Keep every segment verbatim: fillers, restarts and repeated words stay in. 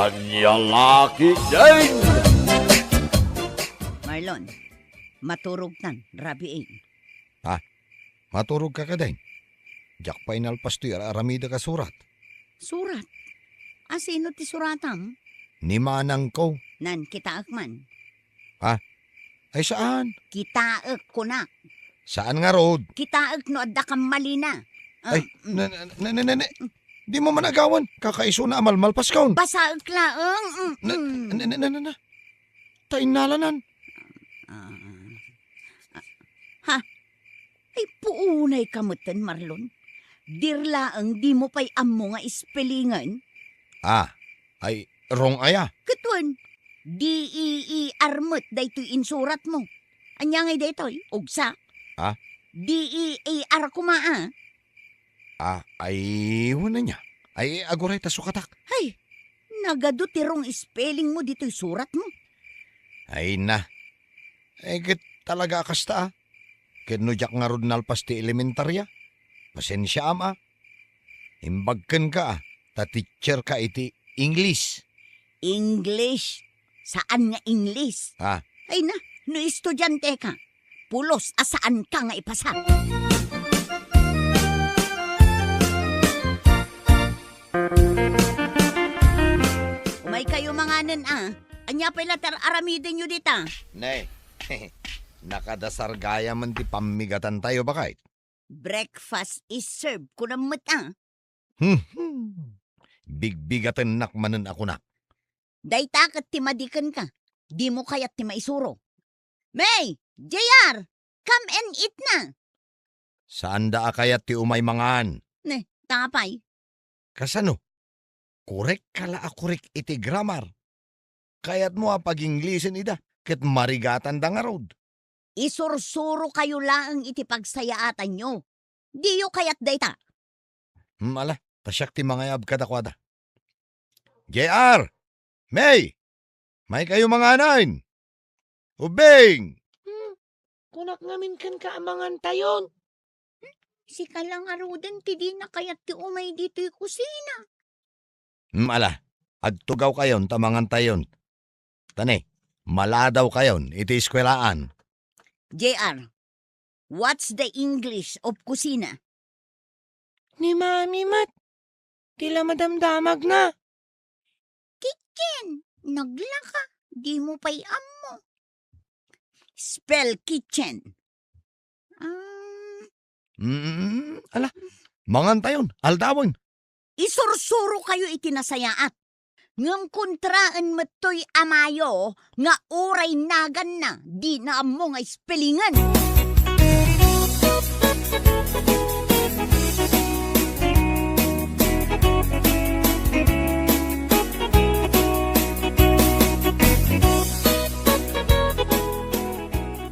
Ania la ketdin? Marlon, maturogtan, rabiin. Ha? Maturogka ketdin? Diak pay nalpas toy ar-aramidek a surat. Surat? Asino ti suratam? Ni manangko. Nan, kitaek man. Ha? Ay, saan? Kitaek, kunak. Saan ngarud? Kitaek no adda kammalina. Ah, Ay, mm. na, na, na, na, na, na. Dimo man agawan. Kakaisuna a malmalpaskon. Basaek laeng. Mm, Na, mm. na, na, na, na, na. Ta innalanan. Ah, ah. Ha? Ay, puunayka metten, Marlon. Dir laeng dimo pay ammo nga ispelingen? Ah, ay, wrong aya. Ket wen, D E E R met daytoy insuratmo. Ania ngay daytoy? Ugsa? Ah? D E A R koma, a. Ah, ay, wen ania. Ay, aguray ta sukatak. Hay, nagadu ti wrong spellingmo ditoy suratmo. Ay na. Ay, ket talaga a kasta, a. Ket no diak ngarud nalpas ti elementaria, pasensiaam, a. Imbag kenka, a, ta teacherka iti English. English? Saan nga English? Ah. Ay na, no estudiante ka, pulos a saan ka nga ipasa. Umay kayo manganen, a. Ania pay la ti ar-aramidenyo dita? Ne, nakadasar gayamen ti pammigatantayo, baket. Breakfast is served, kunam met, a. Hmm. Bigbigatennak manen a kunak. Dayta ket ti madi kenka. Dimo kayat ti maisuro. May, J R, come and eat na. Saanda a kayat ti umay mangan. Ne, ta apay? Kasano? Korek ka la a korek iti grammar. Kayatmo a pag-Inglisen ida, ket marigatanda ngarud. Isursurokayo laeng iti pagsayaatanyo. Diyo kayat dayta? Hmm, ala, ta siak ti mangayab kadakuada. J R! May! Maykayo manganen! Ubbing! Hmm, kunak ngamin kenka a mangantayon. Sika la ngaruden ti dina kayat ti umay ditoy kusina. Hmm, ala, agtugawkayon ta mangantayon. Ta ne, maladawkayon iti eskuelaan. J R, what's the English of kusina? Ni Mami met, ti la madamdamagna. Kitchen, naglaka, dimo pay ammo. Spell kitchen. Ah. Mm, ala, mangantayon, aldawen. Isursurokayo iti nasayaat. Ngem kontraen met toy amayo nga uray naganna, dina ammo nga ispelingen.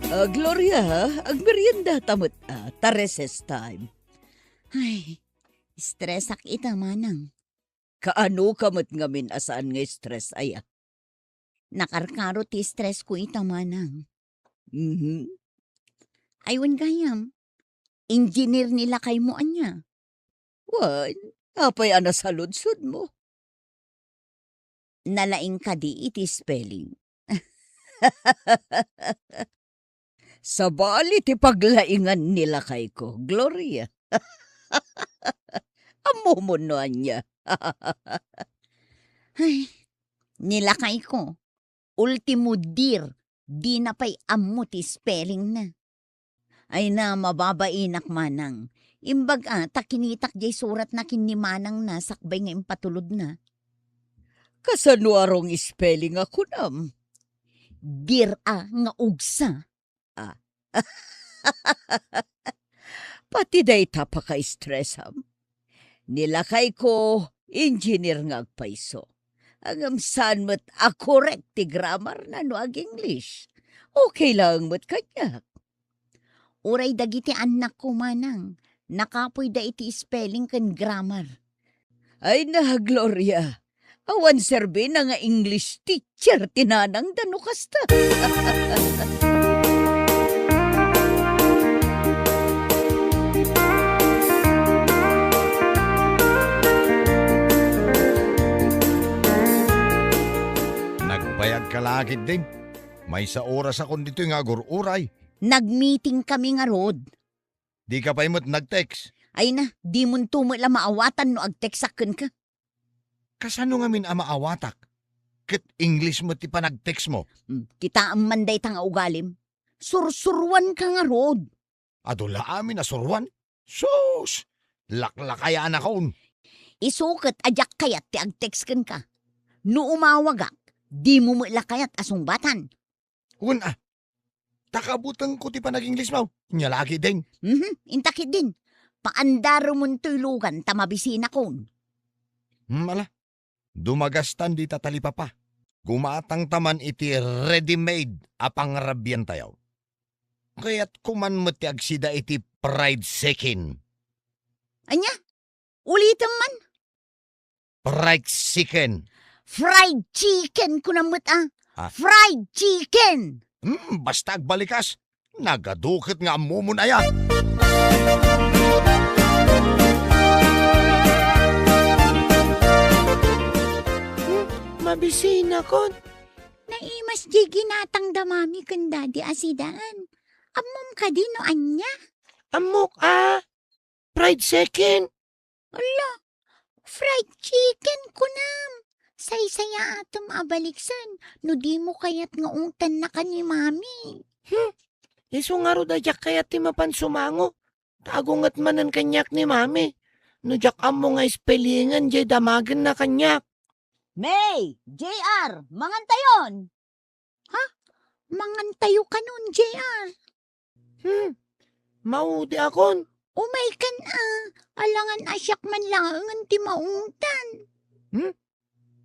Ah, Gloria, agmeriendata met, a, ta recess time. Ay, estresak ita, manang. Kaano ka met ngamin a saan nga stress aya? Nakarkaro ti stress ko ita, manang. Mhm. Ay, wen gayam, engineer ni lakaymo ania? Wen, apay a nasaludsodmo? Nalaing kadi iti spelling? Sabali ti paglaingan ni lakayko, Gloria. Ammomon no ania. Ay, ni lakayko, ultimo dir, dina pay ammo ti spellingna. Ay na, mababainak manang. Imbag a, ta kinitak jay suratna ken ni manangna sakbay nga impatulodna. Kasano a wrong spelling a kunam? Dir a nga ugsa. Ah. Pati dayta pakaistresam. Ni lakayko, engineer nga agpayso. Ngem saan met a korek ti grammar na no ag-English. Okay laeng met kaniak. Uray dagiti annakko manang, nakapoyda iti spelling ken grammar. Ay na, Gloria, awan serbina nga English teacher ti nanangda no kasta. Lakit din. Maysa orasakon ditoy nga agur-uray. Nagmeeting kami ngarud. Dika pay met nag-text. Ay na, dimonto met la maawatan no ag-textak kenka. Kasano ngamin a maawatak? Ket English met ti panag-text mo. Hmm, kitaem man dayta nga ugalim. Sursuruanka ngarud. Adu la amin a suruan? Sus! Laklakayanakon. Isu ket a diak kayat ti ag-text kenka. No umawagak, dimo met la kayat a sungbatan. Wen a, ta kabutengko ti panag-English mo. Nia lakit din. Mhm, inta ketdin. Paandaremontoy lugan ta mabisinakon. Hmm, ala. Dumagastan dita talipapa. Gumatangta man iti ready-made a pangrabiantayo. Kayatko man met ti agsida iti fried chicken. Ania? Ulitem man. Fried chicken. Fried chicken, kunam met a. Ah. Fried chicken! Hmm, basta agbalikas. Nagadu ket nga ammomon aya. Hmm, mabisinakon. Naimas diay ginatang da Mami ken Daddy a sidaen. Ammom kadi no ania? Ammok a. Fried chicken. Ala, fried chicken, kunam. Saysayaatem a baliksen no dimo kayat nga ungtannaka ni Mami. Hmm, isu ngarud a diak kayat ti mapan sumango. Ta agunget manen kaniak ni Mami. No diak ammo nga spellingan diay damagenna kaniak. May, J R, mangantayon! Ha? Mangantayo kanon, J R? Hmm, maudiakon. Umaykan a, alangan a siak man laengen ti maungtan. Hmm?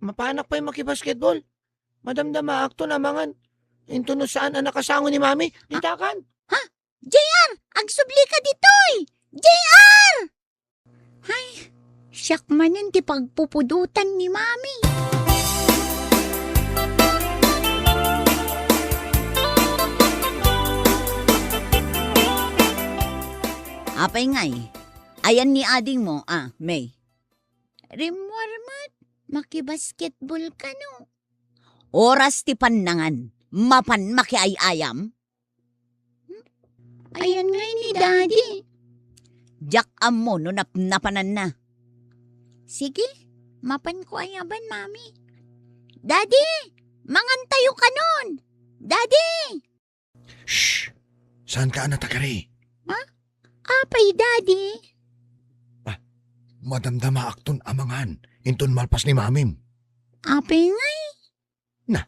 Mapanak pay makibasketball. Madamdamaakton a mangan. Inton no saan a nakasango ni Mami, ditakan. Ha? J R, agsublika ditoy! J R! Ay, siak manen ti pagpupudotan ni Mami. Apay ngay, ayan ni adingmo, a, May? Rimmuar met, makibasketball kano. Oras ti pannangan, mapan makiay-ayam? Hmm? Ayan ngay ni Daddy. Diak ammo no napnapananna. Sige, mapanko ayaban, Mami. Daddy, mangantayo kanon. Daddy! Shh! Saanka a natagari? Ha? Apay, Daddy? Ah, madamdamaakton a mangan inton malpas ni Mamim. Apay ngay? Na,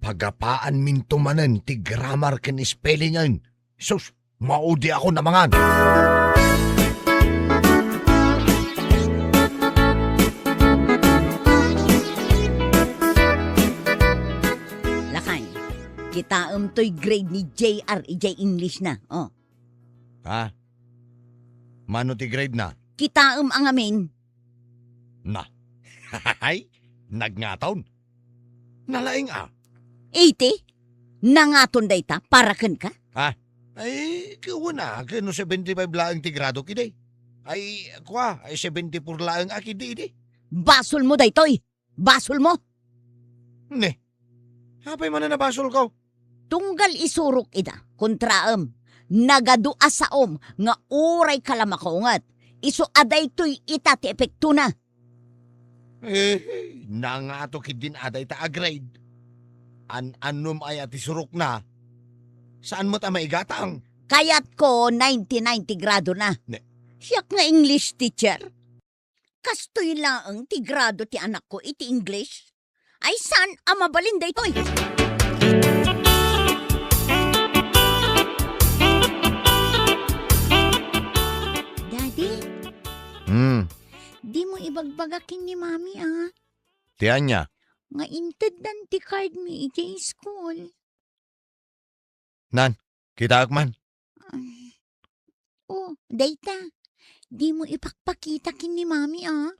pagapaanminto manen ti grammar ken spellingen. Sus, maudiakon a mangan. Lakay, kitaem toy grade ni J R idiay English na. Oh. Ha? Mano ti grade na? Kitaem a ngamin. Na. Hay, nagngaton. Nalaing a. Eighty? Nangaton dayta para kenka? Ha? Ay, kuwan a, ken no seventy-five laeng ti grado kidi. Ay, kua, ay seventy-four laeng a kidi idi. Basolmo daytoy. Basolmo. Ne, apay manen a basolko? Tunggal isurok ida, kontraem, nagadu a saom nga uray kalamakonget, isu a daytoy ita ti epektona. Eh, nangato ketdin a dayta a grade. An-annom aya ti surokna? Saan met a maigatang? Kayatko ninety-nine ti gradona. Ne. Siak nga English teacher. Kastoy laeng ti grado ti anakko iti English. Ay, saan a mabalin daytoy? Daddy? Hmm. Dimo ibagbaga ken ni Mami, a? Ti ania? Nga inteddan ti card mi idiay school. Nan, kitaek man. Ay. Oh, dayta. Dimo ipakpakita ken ni Mami, a?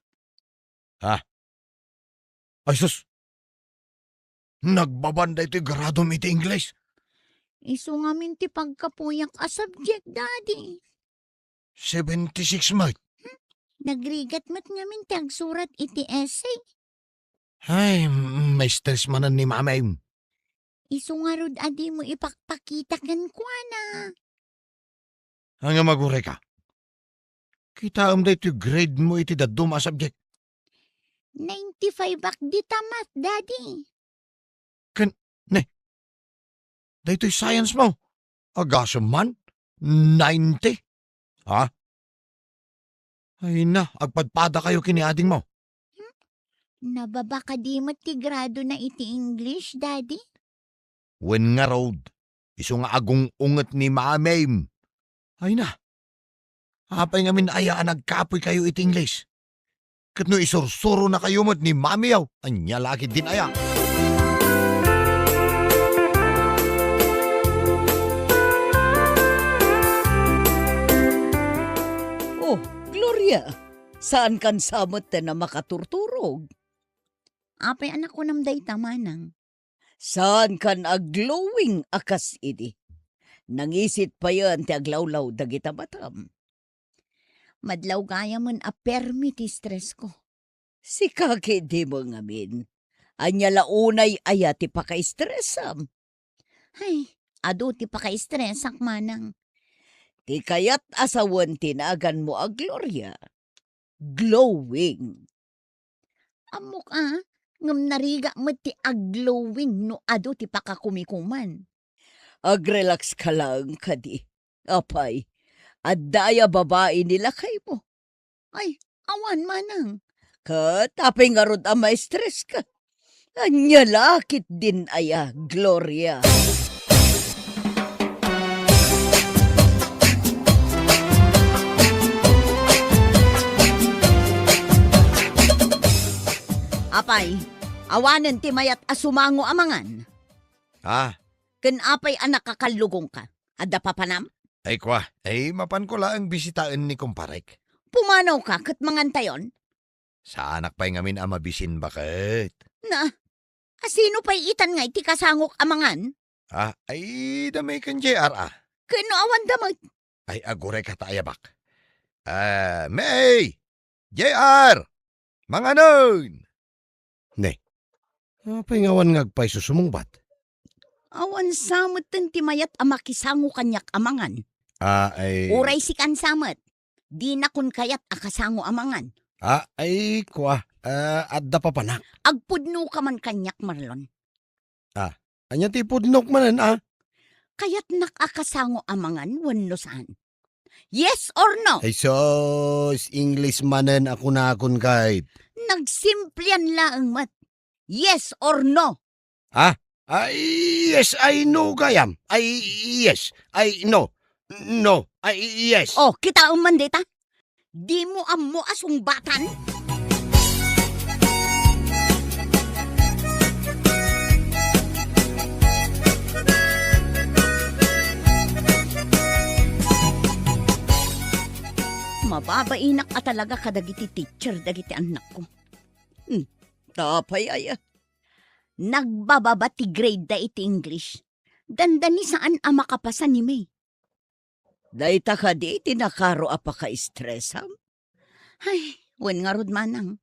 Ha? Ay, sus! Nagbaban daytoy gradom iti English. Isu ngamin ti pagkapuyak a subject, Daddy. Seventy-six met. Hmm? Nagrigat met ngamin ti agsurat iti essay. Ay, ma-stress manen ni Mami. Isu ngarud a dimo ipakpakita kenkuana. Ania, agurayka? Kitaem daytoy grade mo iti dadduma a subject. Ninety-five ak dita math, Daddy. Ken, ne, daytoy science mo, agasem man, ninety? Ha? Ay na, agpadpadakayo ken ni adingmo. Hmm? Nababa kadi met ti gradona iti English, Daddy? Wen ngarud, isu nga agung-unget ni Mamim. Ay na, apay ngamin aya a nagkapoykayo iti English? Ket no isursuronakayo met ni Mamiyo, ania la ketdin aya? Oh, Gloria, saankan sa metten a makaturturog? Apay a nakunam dayta, Manang? Saankan a glowing a kas idi. Nangisit payen ti aglawlaw dagita matam. Madlaw gayamen a permi ti stressko. Sika ketdi met ngamin. Ania la unay aya ti pakastressam? Ay, adu ti pakaistresak, Manang. Ti kayat a sawen ti naganmo a Gloria, glowing. Ammok a, ngem narigat met ti agglowing no adu ti pakakumikuman. Agrelax ka laeng kadi. Apay, adda aya babai ni lakaymo? Ay, awan, Manang. Ket apay ngarud a ma-stress ka? Ania la ketdin aya, Gloria? Apay, awanen ti mayat a sumango a mangan? Ah. Ken apay a nakakallugongka? Adda papanam? Ay, kua, ay, mapanko laeng bisitaen ni kumparek. Pumanawka ket mangantayon? Saanak pay ngamin a mabisin baket. Na, asino pay itan nga iti kasangok a mangan? Ah, ay, damay ken J R, ah. Ken no awan damay? Ay, agurayka ta ayabak. Ah, May! J R! Manganen! Ne, apay nga awan nga agpayso sumungbat? Awan sa metten ti mayat a makisango kaniak a mangan. Ah, ay. Uray sikan sa met. Dinakon kayat a kasango a mangan. Ah, ay, kua, ah, adda papanak. Agpudnoka man kaniak, Marlon. Ah, ania ti ipudnok manen, ah? Kayatnak a kasango a mangan wenno saan? Yes or no? Ay sus, English manen a kunakon kayat. Nagsimplian laeng met. Yes or no? Ha? Ay, yes, ay, no, gayam. Ay, yes, ay, no. No, ay, yes. Oh, kitaem man dita. Dimo ammo a sungbatan? Mababainak a talaga kadagiti teacher dagiti annakko. Hmm, apay aya? Nagbababa ti grade da iti English. Dandani saan a makapasa ni May. Dayta kadi ti nakaro a pakaistresam? Ay, wen ngarud, Manang.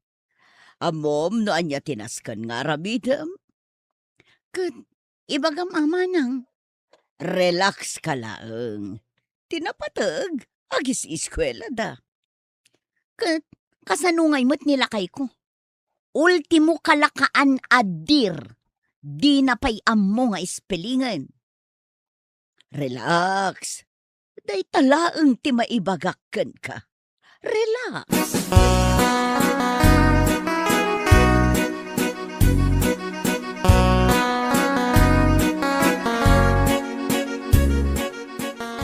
Ammom no ania ti nasken nga aramidem? Ket ibagam a, Manang. Relax ka laeng. Ti napateg, agis-eskuelada. Ket kasano ngay met ni lakayko? Ultimo kalakaan a dear, dina pay ammo nga ispelingen. Relax. Dayta laeng ti maibagak kenka. Relax.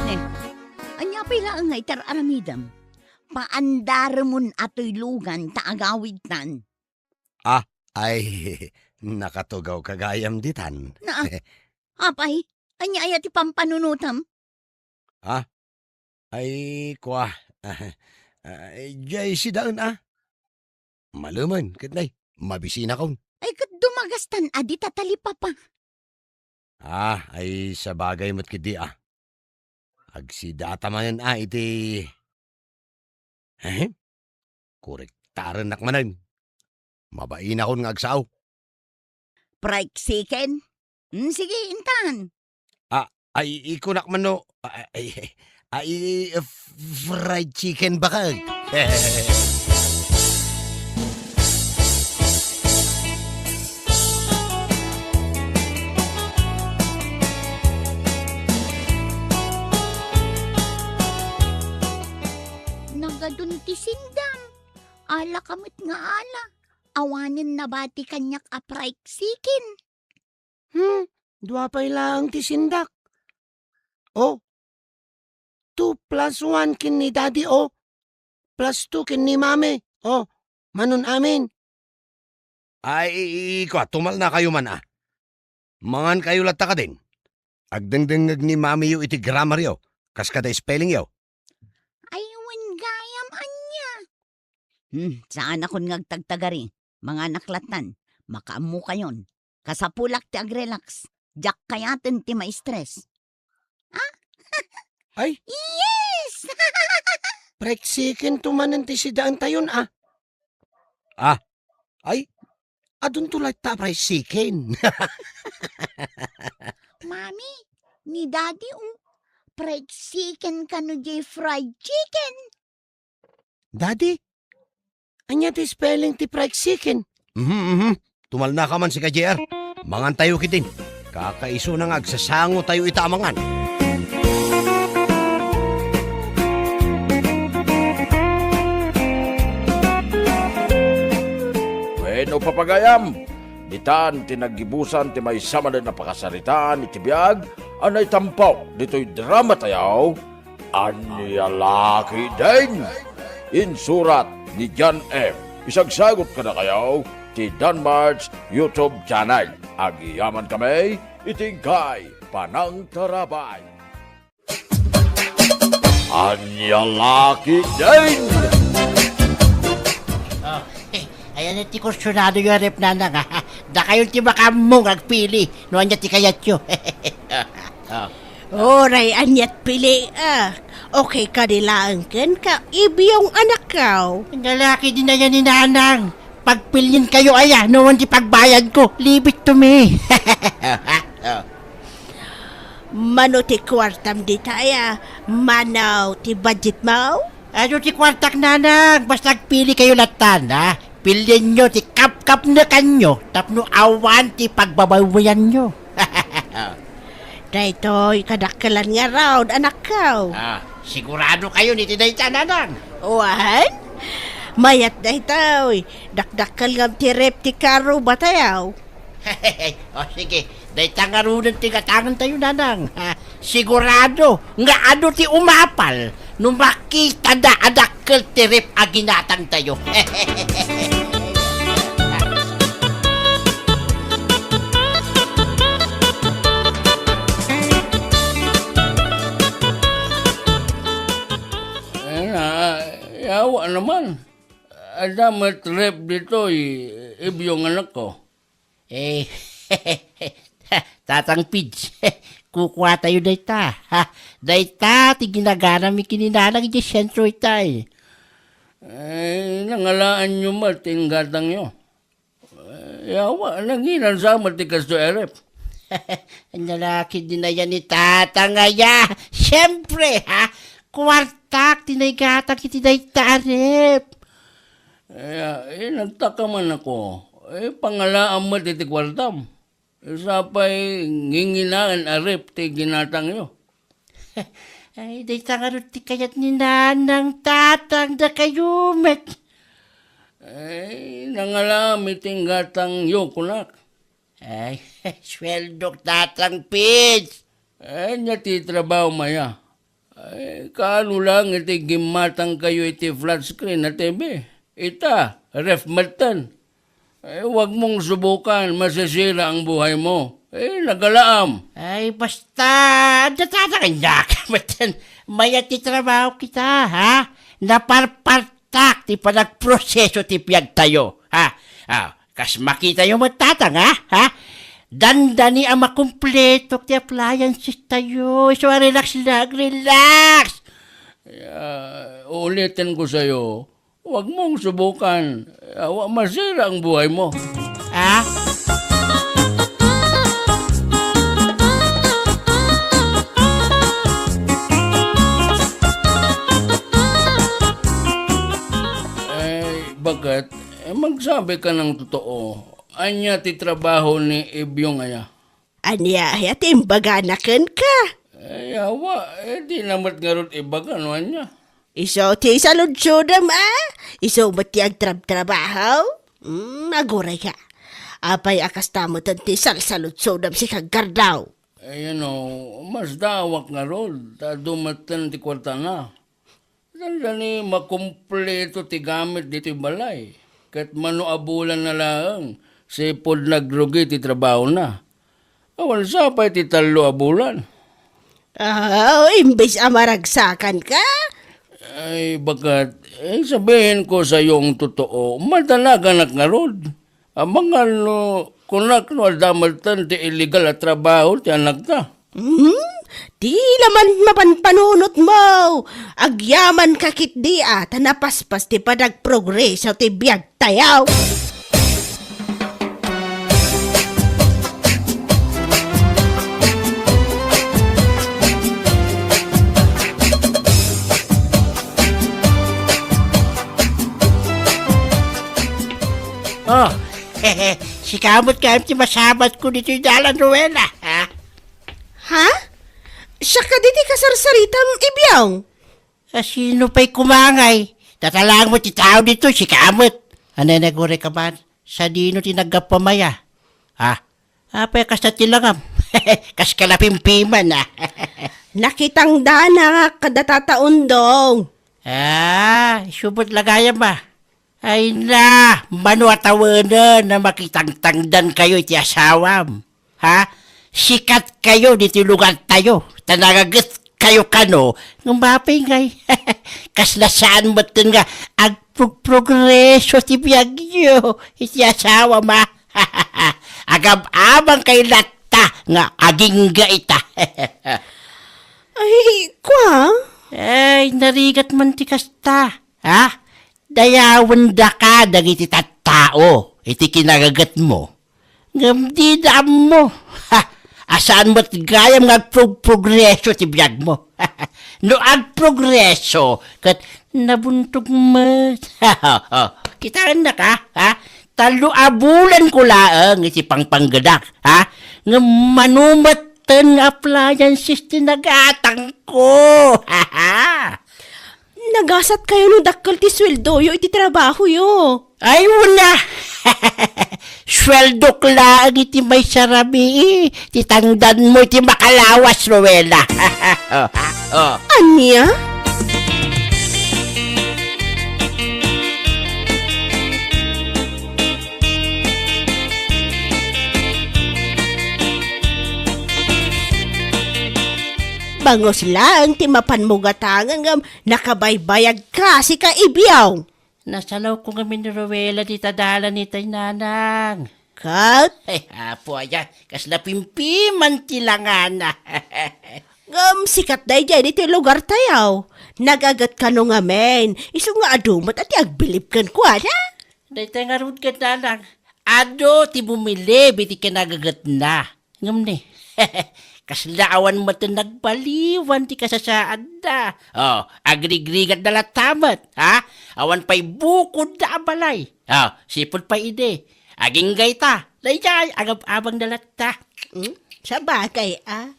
Ne, ania pay laeng nga itar-aramidem? Paandaremon a tuylogan ta agawidtan. Ah, ay, nakatugawka gayam ditan. Na, apay, ania aya ti pampanunotem? Ah, ay, kua, ah, jay sidaen, ah. Malemen, ket nay, mabisinakon. Ay, ket dumagastan a dita talipapa. Ah, ay, sabagay met ketdi, ah. Agsidata manen, ah, iti, eh, korektarennak manen. Mabainakon nga agsao. Fried chicken? Hmm, sige, intan. Ah, ay, ikunak man no, ah, ay, ay, f-, fried chicken bakag. Nagadun ti sindam. Ala ka met nga ala. Awanen nabati kaniak a fried chicken. Hmm, dua pay laeng ti sindak. Oh, two plus one ken ni Daddy, oh. Plus two ken ni Mami, oh. Manon amin. Ay, i-, i-, ikua, tumalnakayo man, ah. Mangankayo latta kadin. Agdengdengngeg ni Mamiyo iti grammaryo, kas kada spellingyo. Ay, wen gayam, ania? Hmm, saanakon nga agtagtagari. Manganak lattan. Makaammokayon. Kasapulak ti agrelax. Diak kayaten ti ma-stress. Ah? Ay? Yes! Fried chicken to manen ti sidaentayon, ah. Ah, ay, adunto latta a fried chicken. Mami, ni Daddy, oh, fried chicken kano jay fried chicken? Daddy, ania ti spelling ti fried chicken? Mhm, mhm. Tumalnaka man, sika, J R. Mangantayo ketdin. Kakaisuna nga agsasangotayo ita a mangan. Wen, o papagayam, ditan ti naggibusan ti maysa manen a pakasaritaan iti biag a naitampak ditoy dramatayo, Ania la ketdin? Insurat ni John M. Isagsagut kadakayo ti Danmart's YouTube channel. Agyamankami iti inkay panangtarabay. Ania la ketdin? Oh, ayan ti kursunado yo, Rep, Nanang, ah. Dakayon ti makaammo nga agpili no ania ti kayatyo. Oh. Uray aniat pili, ah. Okay kadi laeng kenka, Ibyong anakko. Ania la ketdin aya ni Nanang. Pagpilienkayo aya, no, ti pagbayadko. Leave it to me. Mano ti kuartam dita aya? Mano ti budgetmo? Adu ti kuartak, Nanang. Basta agpilikayo lattan, ha? Pilienyo ti kapkapnekanyo tapno awan ti pagbabaybayanyo. Daytoy kadakkelan ngarud, anakko. Ah, siguradokayon iti dayta, Nanang? Wen? Mayat daytoy. Dakdakkel ngem ti ref ti karrubatayo. O, sige. Dayta ngaruden ti gatangentayo, Nanang. Ha, sigurado nga adu ti umapal no makitada a dakkel ti ref a ginatangtayo. Ay na, yawa naman. Adda met ref ditoy, Ibyong anakko. Eh, Tatang Pids, kukuatayo dayta, ha? Dayta ti ginaganami ken ni Nanang idiay sentro itay. Eh, nangalaanyo met ti inggatangyo. Eh, yawa, nanginansa met ti kastoy a ref. Ania la ketdin aya ni Tatang aya? Siempre, ha? Kuartak ti naigatang iti dayta a ref. Eh, inagtaka man ako. Eh, pangalaam met iti kuartam. Sapay nginginaen a ref ti ginatangyo. Ay, dayta ngarud ti kayat ni Nanang, Tatang, dakayo met. Ay, nangalaam iti inggatangyo, kunak. Ay, sueldok, Tatang Pids. Ania ti trabaho maya? Ay, kaano lang iti gimmatangkayo iti flat screen a T V? Ita, ref metten. Ay, wag mong subukan, masisira ang buhay mo. Eh, nagalaam. Ay, basta, adda ta kaniak. Metten, mayat ti trabaho kita, ha? Naparpartak ti panagproseso ti biagtayo, ha? Ah, kas makitayo met, Tatang, ha? Ha? Dandani a makumpleto ti appliances tayo. Isu a relax lang, relax. Ah, ulitin ko sa'yo, wag mong subukan. Awa, masira ang buhay mo. Ha? Sabi ka ng totoo, ania ti trabaho ni Ibyong aya? Ania aya ti imbagana kenka? Ay, awa, eh, di na met ngarud ibaga no ania. Isu ti saludsodem, a? Isu met ti agtrabtrabaho? Hmm, aguray ka. Apay a kasta met ti salsaludsodem, sika Gardaw? Ay, ano, masdaawak ngarud, ta adu metten ti kuartana. Dandani makumpleto ti gamit ditoy balay, ket mano a bulan na laeng, sipud nagrugi ti trabahona. Awan sa pay ti tallo a bulan. Ah, imbes a maragsakan ka? Ay, bakat, eh, sabihin ko sa iyong totoo, madanaganak ngarud. Amangan no, kunak no adda metten ti illegal a trabaho ti anakta. Hmm? Di laman mapanpanunot mo! Agyaman ka ketdi a, ta napaspas ti panagprogreso ti biag tayo! Oh, sika met kayam ti masabat ko ditoy dalan, Rowena, ha? Ha? Siak kadi ti kasarsaritam, Ibyong? A, sino pay kumangay? Tatalaang mo ti tao ditoy, sika met. Anay, naguray ka man. Sadino ti naggapuam aya? Ha? Apay kasta ti langam? Kas kalapimpiman, a. Nakitangdanak kada Tata Undong. A, isu met la gayam, a. Ay na, mano a tawenen a makitangtangdan kayo iti asawam? Ha? Sikat kayo ditoy lugar tayo, ta nagaget kayo kano, ngem apay ngay? Kasla saan metten nga agprogprogreso ti biagyo iti asawam, a? Agab-abang kay latta nga agingga ita. Ay, kua? Ay, narigat man ti kasta, ha? Dayawendaka dagiti tattao iti kinagagetmo, ngem dida ammo. Ha! A saan met gayam nga agprog-, progreso ti biagmo. No agprogreso, ket nabuntog met. Kitaennak, ha? Tallo a bulan ko laeng iti pangpanggedak, ha? Ngem mano metten nga appliances ti nagatangko. Nagasat kayo no dakkel ti sueldoyo iti trabahoyo. Ay, wen a! Sueldok laeng iti maysa rabii ti tangdanmo iti makalawas, Rowena. Oh. Ania? Bangus laeng ti mapanmo gatangen ngem nakabaybayag ka, sika Ibyong. Nasalawko ngamin ni Rowena dita dalan itay, nanang. Ket? Ay, apo aya, kasla pimpiman ti langana. Ngem sikat daydiay ditoy lugar tayo. Nagaget kano ngamin, isu nga adu met a ti agbilib kenkuana. Daytoy ngarud ket, nanang, adu ti bumilib iti kinagagetna. Ngem ni, kasla awan met nagpaliwan ti kasasaadda. Oh, agrigrigatda latta met, ha? Awan pay bukodda a balay. Oh, sipud pay idi. Agingga ita, daydiay, agab-abangda latta. Hmm? Sabagay, a.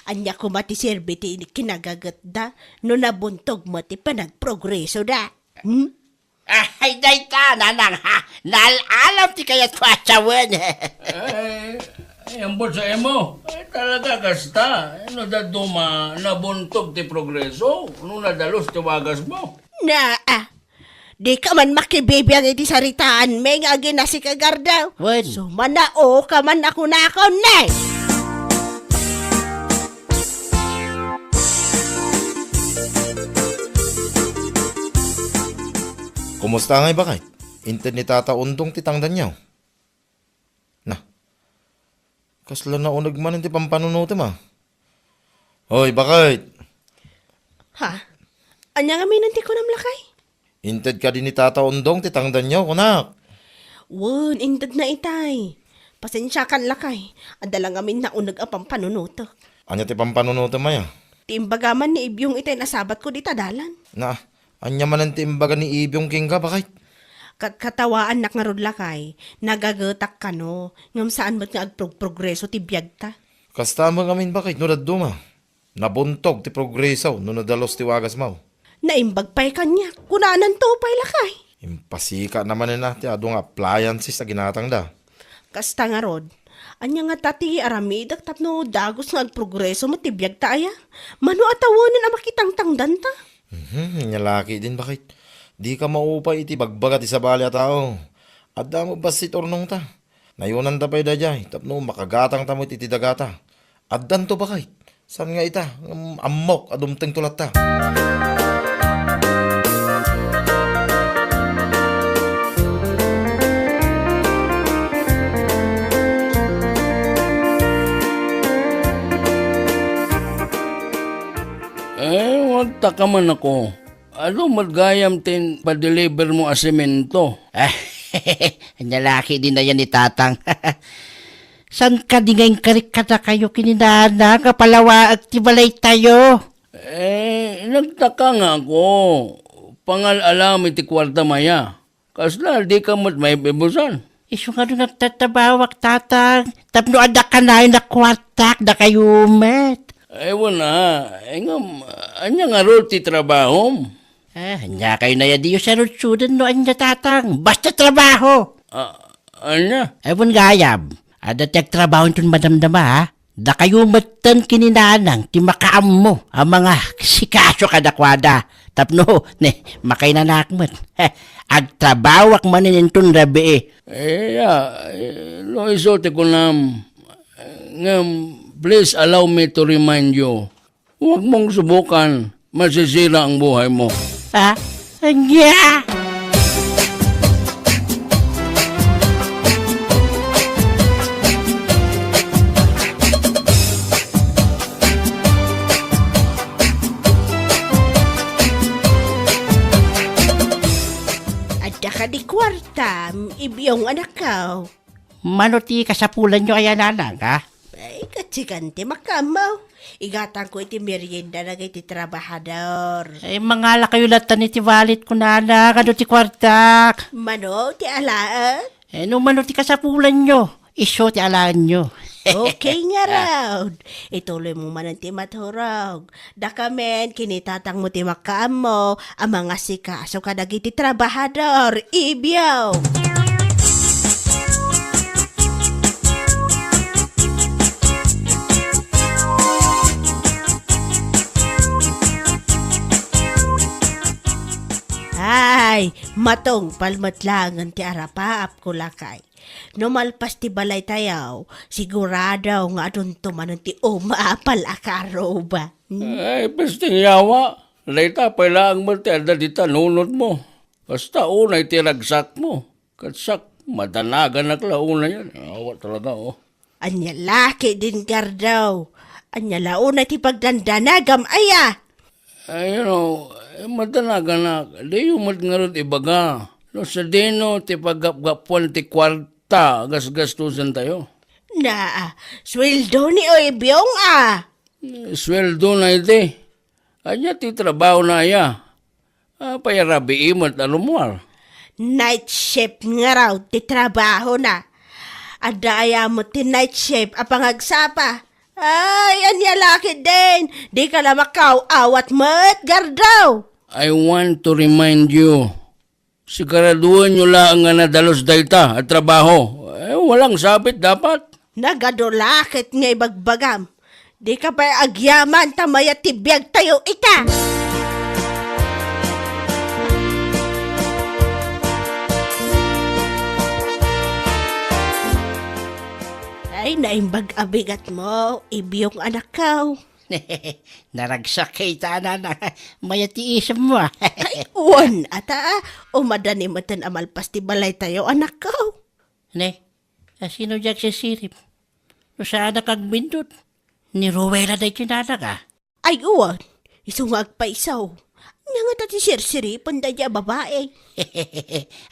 Ania koma ti serbi ti kinagagetda no nabuntog met ti panagprogresoda? Hmm? Ay, dayta, nanang, ha? Naal-alam ti kayatko a sawen. Ay, ay, ambot sa imo. Ay, talaga kasta. No dadduma, nabuntog ti progreso. No nadalus ti wagasmo. Na, a. Dika man makibibiag iti saritaanmi nga aginasikagarda. Wen. Sumanao ka man a kunakon, ne? Kumusta ngay, baket? Inted ni Tata Undong ti tangdanyo? Na, kasla nauneg manen ti pampanunotem, a. Hoy, baket! Ha? Ania ngamin ti kunam, lakay? Inted kadi ni Tata Undong ti tangdanyo, kunak. Wen, intedna itay. Pasensiakan, lakay. Adda la ngamin nauneg a pampanunotek. Ania ti pampanunotem aya? Ti imbaga man ni Ibyong itay nasabatko dita dalan. Na, ania manen ti imbaga ni Ibyong kenka, baket? Kat-, katawaannak ngarud, lakay, nagagetak kano, ngem saan met nga agprog-progreso ti biagta. Kasta met ngamin, baket, no dadduma. Nabuntog ti progreso no nadalus ti wagasmo. Naimbag pay kaniak, kunananto pay, lakay. Impasika na manen a ti adu nga appliances a ginatangda. Kasta ngarud, ania ngata ti aramidek tapno dagus nga agprogreso met ti biagta aya? Mano a tawenen a makitangtangdanta? Mhm, nia la ketdin, baket. Dika maupay iti bagbaga ti sabali a tao. Adda met bassit urnongta. Nayonanta pay daydiay tapno makagatangta met iti dagata. Addanto, baket. Saan nga ita, ngem ammok a dumtengto latta. Eh, agtaka man ako. Adu met gayam ti padelivermo a semento? Ania la ketdin aya ni Tatang? Saan kadi nga inkarik kadakayo ken ni Nana nga palawaek ti balaytayo? Eh, nagtaka nga ako. Pangal-alam iti kuartam aya. Kasla, dika met maibibusan? Isu nga no nagtatrabawak, Tatang, tapno adda kanayon a kuartak, dakayo met. Ay, wen a. Ay, ngem, ania ngarud ti trabahom? Ah, ania kayo naya diyo sarudsuden no ania, Tatang? Basta trabaho! Ah, ania? Ay, wen gayam. Adda ti agtrabaho inton madamdama, ha? Dakayo metten ken ni Nanang ti makaammo a mangasikaso kadakuada tapno, ne, makainanak met. Agtrabawak manen inton rabii. Eh, ya, eh, no isu ti kunam, ngem, please allow me to remind you, huwag mong subukan. Masisira ang buhay mo. Ha? Ania? Adda kadi kuartam, Ibyong anakko? Mano ti kasapulanyo aya, Nanang, ha? Ay, katsikan ti makaammo. Igatangko iti merienda dagiti trabahador. Ay, mangalakayo latta iti wallet ko, Nanang, adu ti kuartak. Mano ti alaen? Eh, no mano ti kasapulanyo, isu ti alaenyo. Okay ngarud. Ituloy mo manen ti maturog. Dakamen, ken ni Tatang mo ti makaammo a mangasikaso kadagiti trabahador, Ibyong. Ay, matungpal met laengen ti arapaapko, lakay. No malpas ti balaytayo, sigurado nga adunto manen ti umapal a karuba. Hmm? Ay, pesting yawa. Dayta pay laeng met ti adda dita nunotmo. Kasta unay ti ragsakmo. Ket siak, madanaganak la unayen. Yawa talaga, oh. Ania la ketdin, Gardaw? Ania la unay ti pagdandanagam aya? Ay, you know, eh, madanaganak, diyo met ngarud ibaga no sadino ti paggapgapuan ti kuarta a gasgastusentayo. Na, sueldo ni Ibyong, a. Eh, sueldona iti. Ania ti trabahona aya? Apay a rabii met a rummuar? Night shift ngarud ti trabahona. Adda aya met ti night shift a pangagsapa? Ay, ania la ketdin? Dika la makaaw-awat met, Gardaw! I want to remind you, siguraduenyo laeng nga nadalus dayta a trabaho. Eh, walang sabit dapat. Nagadu la ket nga ibagbagam. Dika pay agyaman ta mayat ti biagtayo ita. Ay, naimbag a bigatmo, Ibyong anakko. Naragsak ita, Nanang. Mayat ti isemmo, a. Ay, wen, ata, a. Umadani metten a malpas ti balaytayo, anakko. Ne, a, sino diay agsisirib? No saanak agbindut, ni Ruela daytoy, Nanang, a. Ay, wen, isu nga agpayso. Ania ngata ti sirsiripen daydi a babai?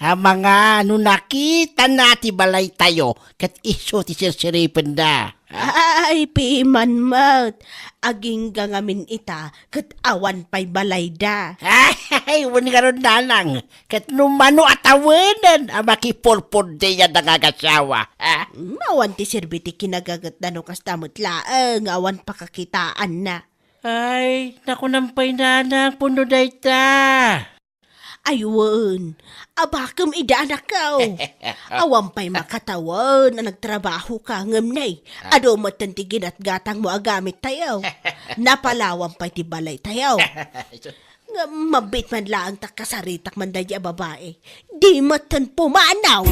Amangan no nakitana ti balaytayo, ket isu ti sirsiripenda. Ay, piman met. Agingga ngamin ita, ket awan pay balayda. Ay, wen ngarud, nanang, ket no mano a tawenen a makipurpurdiya da nga agasiawa, a? Mm, awan ti serbi ti kinaga-, ket no kasta met laeng nga awan pakakitaanna. Ay, nakunam pay, nanang, pudno dayta. Ay, wen, abakem ida, anakko. Awan pay makatawen a nagtrabahoka, ngem nay, adu metten ti ginatgatangmo a gamittayo. Napalawan pay ti balaytayo. Ngem mabiit man laeng ta kasaritak man daydi a babai. Di metten pumanaw.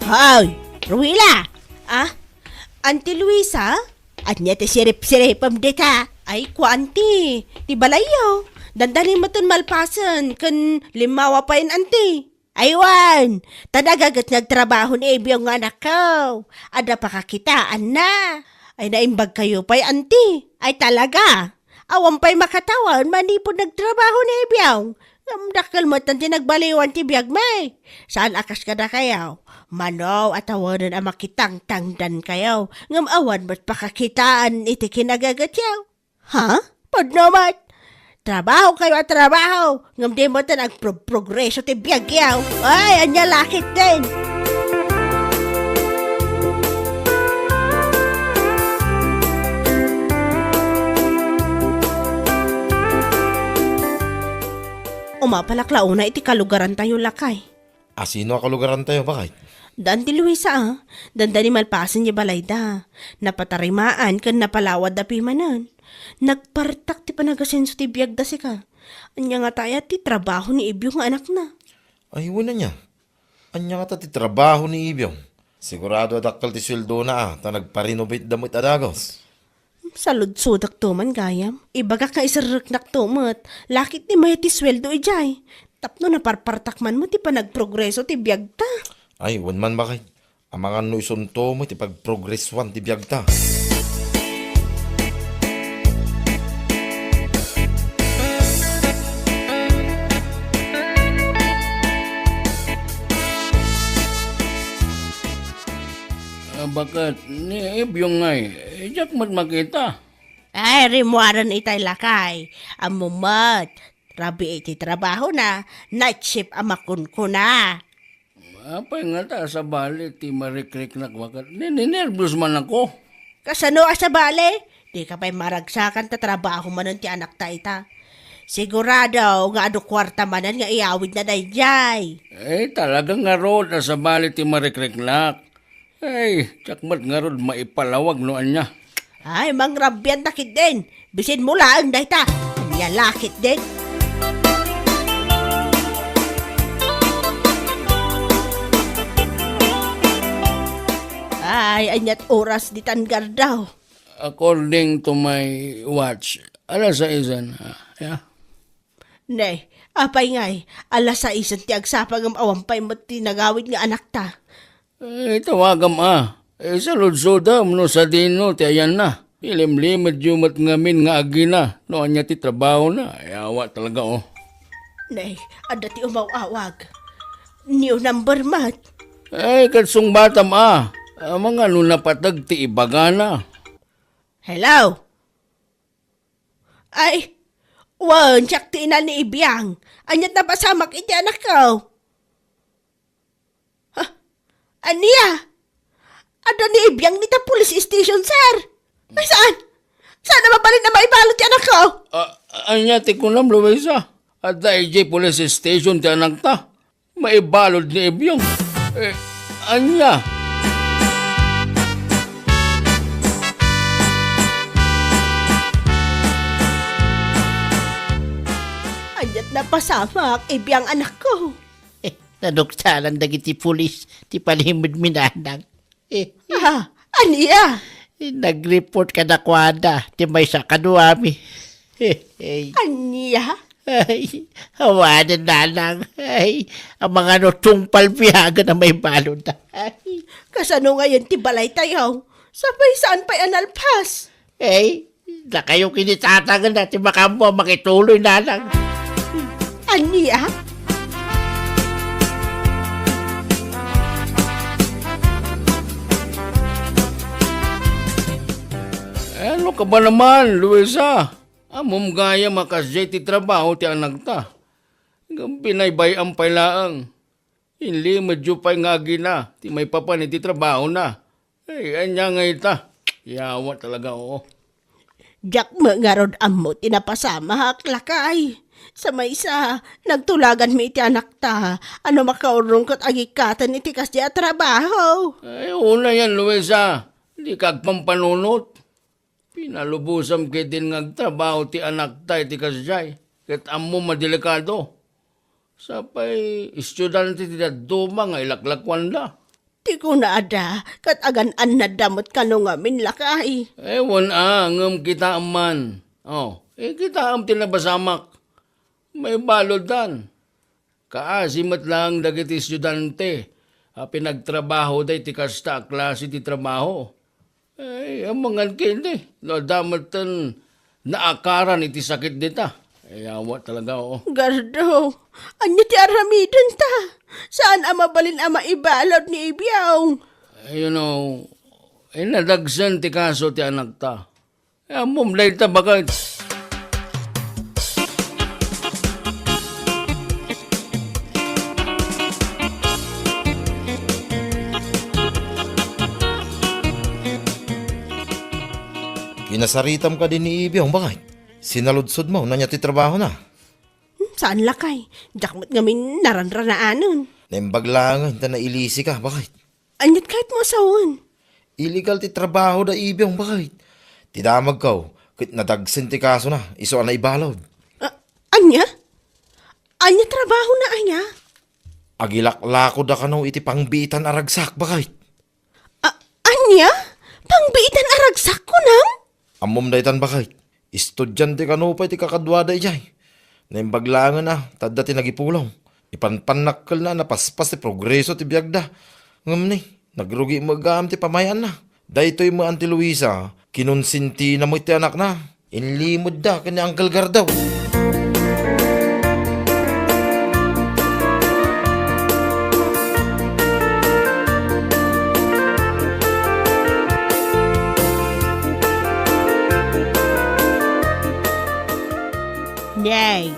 Hoy, Ruila! Ah? Auntie Luisa? Ania ti sirip-siripem dita? Ay, kua, Auntie, ti balayyo. Dandani metten malpasen ken limmawa payen, Auntie. Ay wen, ta nagaget nga agtrabaho ni Ibiong nga anakko. Adda pakakitaanna. Ay, naimbagkayo pay, Auntie. Ay, talaga? Awan pay makatawen manipud nagtrabaho ni Ibiong. Ngem dakkel met ti nagbaliwan ti biagmi. Saan a kas kadakayo? Mano a tawenen a makitangtangdankayo, ngem awan met pakakitaan iti kinagagetyo. Ha? Pudno met. Trabahokayo a trabaho, ngem di met agprogrogreso ti biagyo. Ay, ania la ketdin? Umapalak la unay iti kalugarantayo, lakay. A, sino a kalugarantayo, baket? Auntie Luisa, a. Dandani malpasen ti balayda. Napatarimaan ken napalawadda pimanen. Nagpartak ti panagasenso ti biagda sika. Ania ngata aya ti trabaho ni Ibiong nga anakna? Ay, wen, ania? Ania ngata ti trabaho ni Ibiong? Sigurado a dakkel ti sueldona, a, ta nagpa-renovateda met a dagus. Saludsodakto man gayam. Ibagak nga iserreknakto met. La ketdi mayat ti sueldo idiay. Tapno naparpartak man met ti panagprogreso ti biagta. Ay, wen man, baket. Amangan no isunto met ti pagprogresoan ti biagta. A, baket, ni Ibiong ngay, diak met makita. Ay, rimmuaren itay, lakay. Ammom met, rabii ti trabahona, night shift a makunkuna. Apay ngata a sabali ti marikriknak, baket? Ni-, ninerbios man ako. Kasano a sabali? Dika pay maragsakan ta trabaho manen ti anakta ita. Sigurado nga adu kuarta manen nga iyawidna daydiay. Eh, talaga ngarud a sabali ti marikriknak. Ay, diak met ngarud maipalawag no ania. Ay, mangrabianta ketdin. Bisinmo laeng dayta. Ania la ketdin? Ay, aniat oras ditan gardaw? According to my watch, alas saisen, ah, yeah. Ne, apay ngay, alas saisen ti agsapa ngem awan pay met ti nagawid nga anakta. Eh, tawagam a. Eh, saludsodam no sadino ti ayanna. Ilimlimedyo met ngamin nga agina no ania ti trabahona. Ay, awa talaga, oh. Ne, adda ti umaw-awag. New number met. Eh, ket sungbatam a. Amangan no napateg ti ibagana. Hello? Ay, wen, siak ti ina ni Ibiang. Aniat napasamak iti anakko? Ha? Ania? Adda ni Ibiang dita police station, sir. Ay, saan? Saan a mabalin a maibalud ti anakko? Ah, ania ti kunam, Luisa? Adda idiay police station ti anakta. Maibalud ni Ibiong. Eh, ania? Aniat napasamak, Ibiang anakko. Eh, naduktalan dagiti pulis ti panimedmi, nanang. Eh, Ah, ania? Nag-report kadakuada ti maysa a kaduami. Eh, eh. Ania? Ay, awanen, nanang. Ay, amangan no tungpal biagen a maibalud. Ay. Kasano ngayen ti balaytayo? Sapay saan pay a nalpas? Ay, dakayo ken ni tatang ti makaammo a makituloy, nanang. Ania? Ano ka ba naman, Luisa? Ammom gayam a kasdiay ti trabaho ti anakta. Ngem binaybay-am pay laeng. Inlimedyo pay nga agina ti maipapan iti trabahona. Ay, ania ngay ita? Yawa talaga, oo. Diak met ngarud ammo ti napasamak, lakay. Sa maysa, nagtulaganmi iti anakta a no makaurong ket agikkaten iti kasdiay a trabaho. Ay, unayen, Luisa. Dika agpampanunot. Pinalubosam ketdin nga agtrabaho ti anakta iti kasdiay, ket ammom a delikado. Sapay estudiante ti dadduma nga ilaklakuanda. Ti kunada, ket agan-annadda met kano ngamin, lakay. Ay, wen a, ngem kitaem man. Oh, eh, kitaem ti napasamak. Maibaluddan. Kaasi met laeng dagiti estudiante a pinagtrabahoda iti kasta a klase ti trabaho. Ay, amangan ketdi no adda metten naakaran iti sakit dita. Ay, awa talaga, oo. Gardo, ania ti aramidenta? Saan a mabalin a maibalud ni Ibiong? You know, eh, nadagsen ti kaso ti anakta. Ammom dayta, baket. Kinasaritam kadi ni Ibiong, baket? Sinaludsodmo no ania ti trabahona? Hmm, saan lakay. Diak met ngamin naranranaanen. Naimbag laengen ta nailisika, baket? Aniat kayatmo a sawen? Illegal ti trabaho da Ibiong, baket? Ti damagko, ket nadagsen ti kasona, isu a naibalud. A-, ania? Ania trabahona aya? Agilaklako da kano iti pangbiitan a ragsak, baket? A-, ania? Pangbiitan a ragsak, kunam? Ammom daytan, baket? Estudiante kano pay ti kakaduada idiay. Naimbag laengen a, ta adda ti nagipulong. Ipanpannakkelna a napaspas ti progreso ti biagda. Ngem ni, nagrugi met gayam ti pamay-anna. Daytoy met, Auntie Luisa, kinonsentina met ti anakna. Inlimedda ken ni Uncle Gardaw. Nay,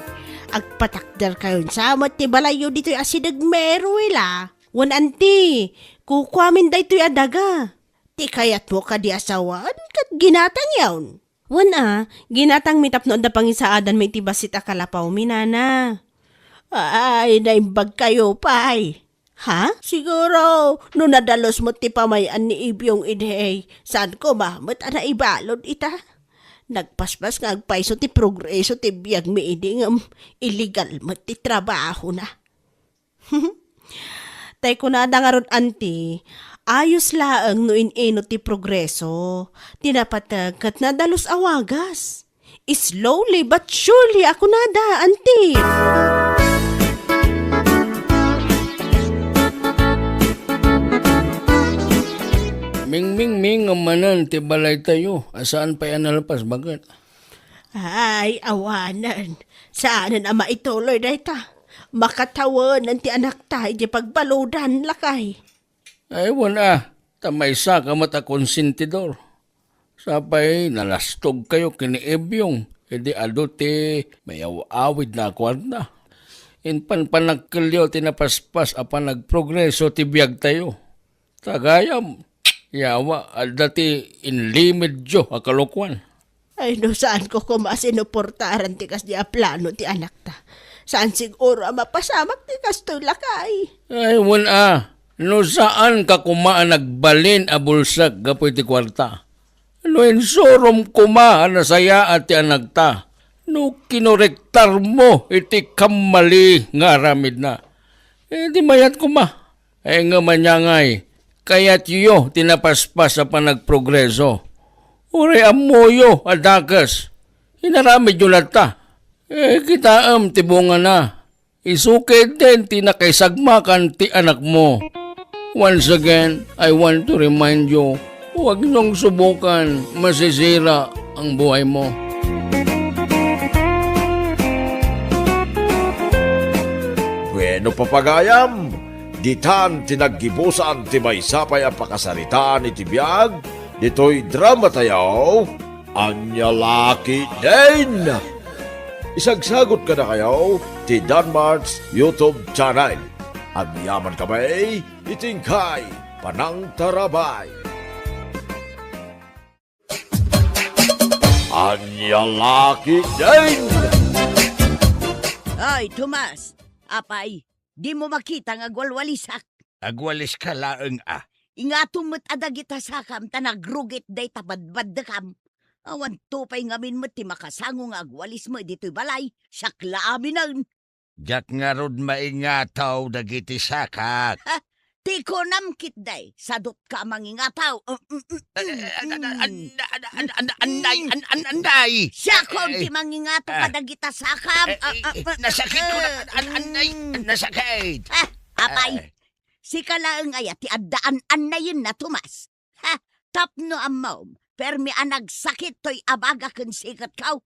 agpatakderkayon sa met ti balayyo ditoy asideg, Meruel, a. Wen, Auntie, kukuamin daytoy a daga. Ti kayatmo kadi a sawen ket ginatangyon. Wen a, ginatangmi tapno adda pangisaadanmi iti bassit a kalapawmi, nana. Ay, naimbagkayo pay. Ha? Siguro, no nadalus met ti pamay-an ni Ibiong idi, saan koma met a naibalud ita? Nagpaspas nga agpayso ti progreso ti biagmi idi ngem illegal met ti trabahona. Tay kunada ngarud, Auntie, ayos laeng no in-inut ti progreso. Ti napateg ket nadalus a wagas. Slowly but surely a kunada, Auntie. Mingmingming manen ti balaytayo a saan pay a nalpas, baket? Ay, awanen. Saanen a maituloy dayta. Makatawenan ti anakta iti pagbaludan, lakay. Ay, wen a, ta maysaka met a konsentidor. Sapay nalastogkayo ken ni Ebyong, idi adu ti mayaw-awidna a kuarta. Impanpanakkelyo ti napaspas a panagprogreso ti biagtayo. Ta gayam, yawa, adda ti inlimedyo a kalokuan. Ay, no saanko koma a sinuportaran ti kasdi a plano ti anakta. Saan siguro a mapasamak ti kastoy, lakay? Ay, wen a, no saanka koma a nagbalin a bulsek gapu iti kuarta. No insurom koma a nasayaat ti anakta, no kinorektarmo iti kammali nga aramidna, eh, di mayat koma. Ay, ngem ania ngay, kayatyo ti napaspas a panagprogreso? Uray ammoyo a dakes, inaramidyo latta. Eh, kitaem ti bungana. Isu ketdi ti nakaisagmakan ti anakmo. Once again, I want to remind you, huwag niyong subukan, masisira ang buhay mo. Bueno, papagayam, ditan ti naggibusan ti maysa pay a pakasaritaan iti biag ditoy drama tayo. Ania la ketdin? Isagsagot kadakayo ti Danmart's YouTube channel. Agyamankami iti inkay panangtarabay. Ania la ketdin? Ay, Tomas! Apay, dimo makita nga agwalwalisak? Agwaliska laeng a. Ingatom met a dagita sakam ta nagrugit dayta badbaddekam. Awanto pay ngamin met ti makasango nga agwalismo ditoy balay, siak la aminen. Diak ngarud maingataw dagiti sakak. Ha? Ti kunam ketdi, sadutka a mangingataw. Mm, mm, mm, Eh, eh, an-, an-, mm. an-, an-, an-, an-, anday, an-, an-, anday. Siakon Eh, ti mangingataw eh. kadagita sakam. Eh, Ah, eh, ah, eh, ah, nasakit ko na, ah, an-, an-, anday, mm. nasakit. Ah, apay, Eh. sika laeng aya ti adda an-annayenna, Tomas. Ha, tapno ammom, permi a nagsakit toy abaga ken siketko.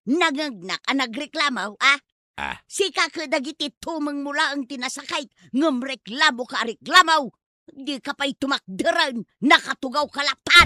Nangngegnak a nagreklamo, a? Ah. Sika ket dagiti tumengmo laeng ti nasakit, ngem reklamoka a reklamo. Dika pay tumakderen, nakatugawka latta.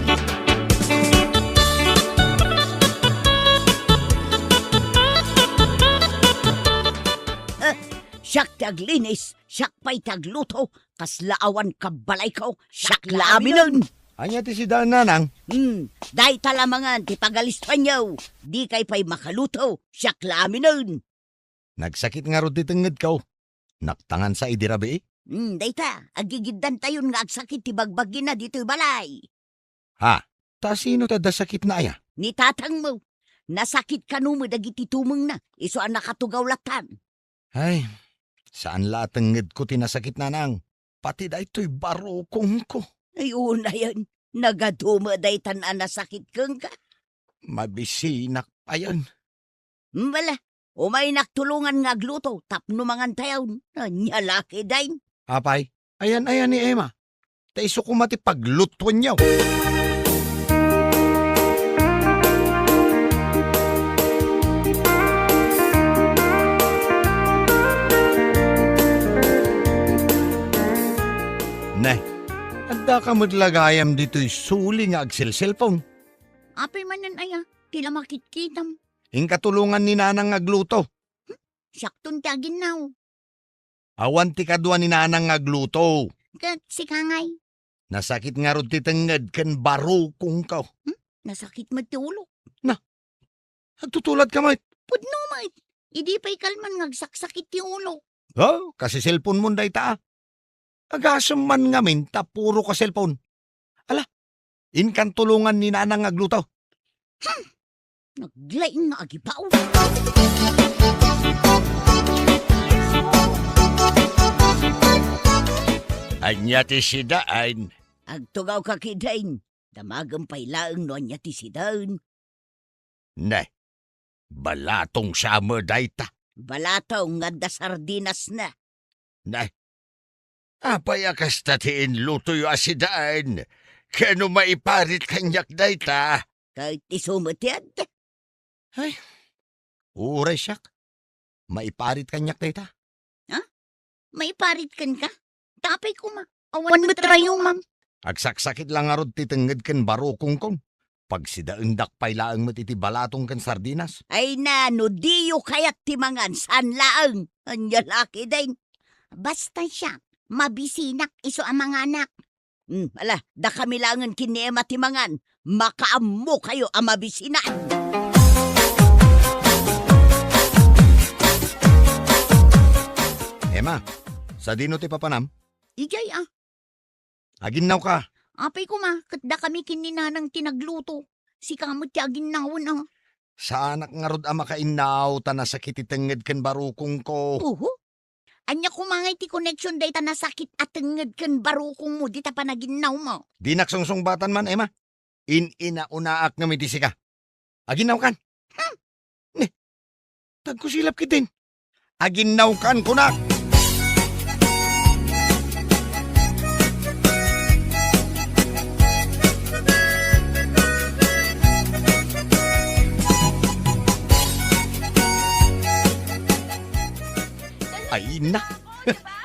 Eh, siak ti aglinis, siak pay ti agluto, kasla awan kabbalayko, siak la aminen. Ania ti sidaen, nanang? Hmm, dayta la mangan ti pagalistoenyo. Dikay pay makaluto, siak la aminen. Nagsakit ngarud ti tengngedko. Naktangansa idi rabii? Hmm, dayta, aggigiddantayon nga agsakit ti bagbagina ditoy balay. Ha? Ta sino ti adda sakitna aya? Ni tatangmo. Nasakit kano met dagiti tumengna, isu a nakatugaw lattan. Ay, saan la a tengngedko ti nasakit, nanang. Pati daytoy barukongko. Ay, unayen, nagadu met daytan a nasakit kenka. Mabisinak payen. Mbala, umaynak tulongan nga agluto tapno mangantayon. Ania la ketdin? Apay, ayan-ayan ni Emma. Ta isu koma ti paglutuenyo. Ne, addaka met la gayam ditoy suli nga agselselpon? Apay manen aya, ti la makitkitam. Inka tulongan ni nanang nga agluto. Hmm? Siakton ti aginnaw. Awan ti kadua ni nanang nga agluto. Ket sika ngay? Nasakit ngarud ti tengnged ken barukongko. Hmm? Nasakit met ti ulo. Na, agtutuladka met. Pudno met. Idi pay kalman nga agsaksakit ti ulo. Oh, kasiselponmon dayta, a. Agasem man ngamin ta puro ka cellphone. Ala, inkan tulongan ni nanang nga agluto. Hmm. Naglaing nga agibaw. Ania ti sidaen? Agtugawka ketdin. Damagem pay laeng no ania ti sidaen. Ne, balatong sa met dayta. Balatong nga adda sardinasna. Ne, apay a kasta ti inlutoyo a sidaen? Ken no maiparit kaniak dayta? Ket isu met ti adda. Ay, uray siak. Maiparit kaniak dayta. Ha? Maiparit kenka? Ta apay koma, awan met rayumam. Agsaksakit la ngarud ti tengnged ken barukongko. Pagsidaendak pay laeng met iti balatong ken sardinas. Ay na, no diyo kayat ti mangan, saan laeng. Ania la ketdin? Basta siak, mabisinak isu a manganak. Hmm, ala, dakami laengen ken ni Emma ti mangan. Makaammokayo a mabisinan. Emma, sadino ti papanam? Idiay, a. Aginnawka. Apay koma, ket dakami ken ni nanang ti nagluto. Sika met ti aginnawen, a. Saanak ngarud a makainnaw ta nasakit ti tengnged ken barukongko. Oho. Ania koma ngay ti koneksion dayta nasakit a tengnged ken barukongmo dita panaginnawmo? Dinak sungsungbatan man, Emma. In-inaunaak ngem iti sika. Aginnawkan. Hmm. Ne. Agkusilap ketdin. Aginnawkan kunak. Ay, na.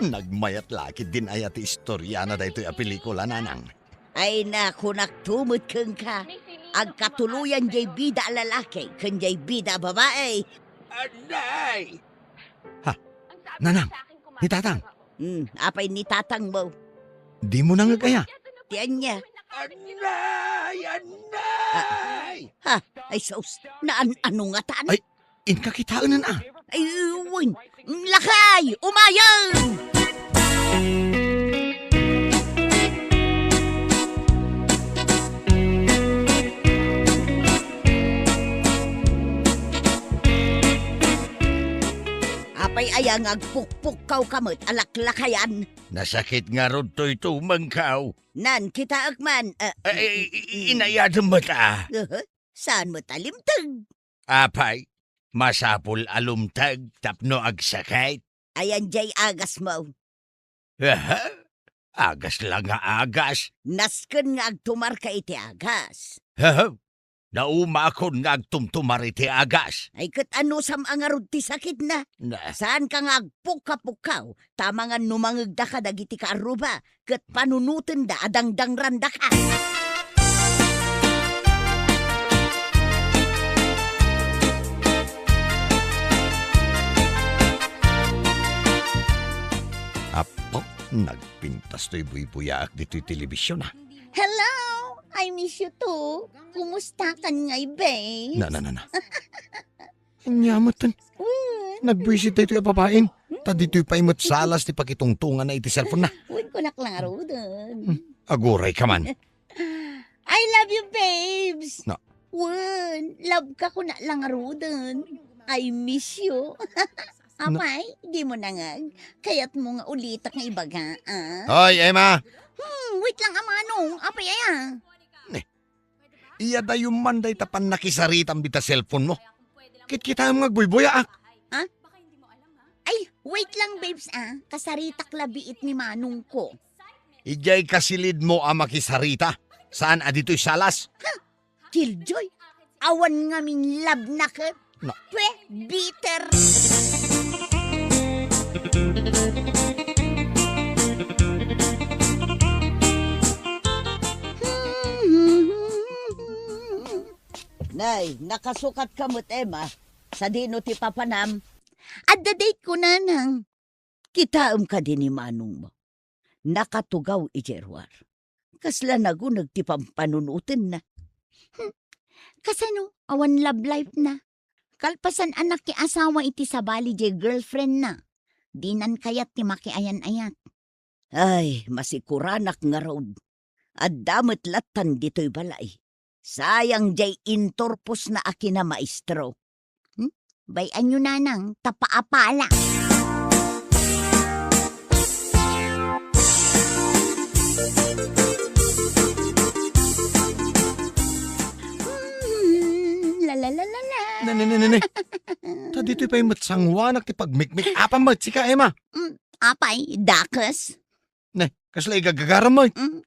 Nagmayat la ketdin aya ti istoriana daytoy a pelikula, Nanang. Ay, na, kunakto met kenka, agkatuloyan jay bida a lalaki ken jay bida a babai. Anay! Ha? Nanang, ni Tatang. Hmm, apay ni Tatangmo? Dimo nangeg aya? Ti ania? Anay! Anay! Ha? Ay, sus, naan-ano ngatan? Ay, inka kitaen a. Ay, wen. Lakay, umayen! Apay aya nga agpukpukkawka met a laklakayan? Nasakit ngarud toy tumengko. Nan, kitaek man, ah, Ay, ay, ay, inayadem met a. Aha, saan met a limteg? Apay, masapul a lumteg tapno agsakit. Ayan jay agasmo. Aha, agas la nga agas. Nasken nga agtumarka iti agas. Aha, naumakon nga agtumtumar iti agas. Ay, ket anusam a ngarud ti sakitna? Na. Saanka nga agpukka-pukkaw, ta amangan no mangegdaka dagiti kaarruba, ket panunotenda a dangdangrandaka. Apo, nagpintas toy buybuyaak ditoy telebision, ah. Hello! I miss you too. Kumusta kan ngay, babe? Na, na, na, na. Ania met ten. Uy. Nagbuisit daytoy a babaen. Ta ditoy pay met salas ti pakitungtonganna iti cellphone na. Wen, kunak la ngaruden. Hmm, aguray ka man. I love you, babes. Na. Wen, love ka kunak la ngaruden. I miss you. Na. Apay, dimo nangeg? Kayatmo nga ulitak nga ibaga, ah? Hoy, Emma! Hmm, wait lang, a Manong. Apay aya? Ne. Iyadayom man dayta pannakisaritam dita cellphone mo. Kitkitaem nga agbuybuyaak. Ha? Ay, wait lang, babes, ah. Kasaritak la biit ni manong ko. Idiay kasilid mo a makisarita. Saan a ditoy salas? Ha? Killjoy, awan ngamin love na ket. Na. Pwe, bitter. Nay, nakasukat ka met, Emma. Sadino ti papanam? Adda date ko, Nanang. Kitaem kadi ni manongmo. Nakatugaw idiay ruar. Kasla naguneg ti pampanunotenna. Hmm. Kasano? Awan love life na. Kalpasan a nakiasawa iti sabali diay girlfriend na. Dinan kayat ti makiayan-ayat. Ay, masikuranak ngarud. Adda met lattan ditoy balay. Sayang diay inturposna a kinamaestro. Hmm? Bay-anyo, Nanang, ta paapala. Hmm, la, la, la, la, la. Ne, ne, ne, ne, ne. Ta ditoy pay met sanguanak ti pagmikmik-apam met sika, Emma. Hmm, apay, dakes? Ne, kasla igagagaram met? Mm.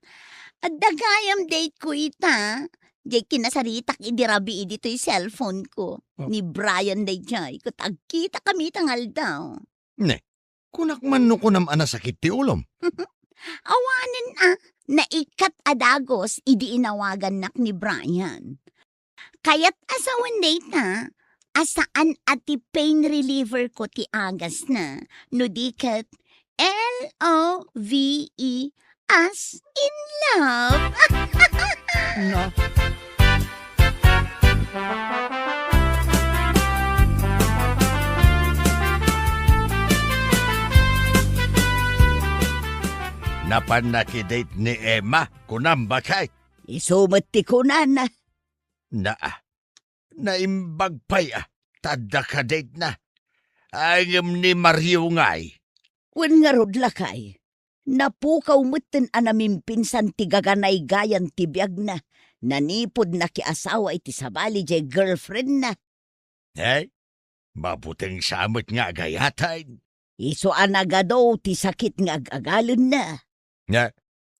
Adda gayam date ko ita. Diay kinasaritak idi rabii ditoy cellphone ko. Oh. Ni Brian daydiay, ket agkitakami ita nga aldaw. Ne, kunak man no kunam a nasakit ti ulom? Awanen a, naikkat a dagus idi inawagannak ni Brian. Kayat a sawen dayta a saan a ti pain reliever ko ti agasna, no di ket L O V E as in love. Na. Napan nakidate ni Emma, kunam bakay? Isu met ti kunana. Naa, naimbag pay a, ta adda kadate na. Ay, ngem ni Mario ngay? Wen ngarud, lakay, napukaw metten a namimpinsan ti gaganaygayan ti biagna, nanipud nakiasawa iti sabali diay girlfriendna. Ay, Mabuteng sa met nga agayatan. Isu a nagadu ti sakit nga ag-agalenna. Nga,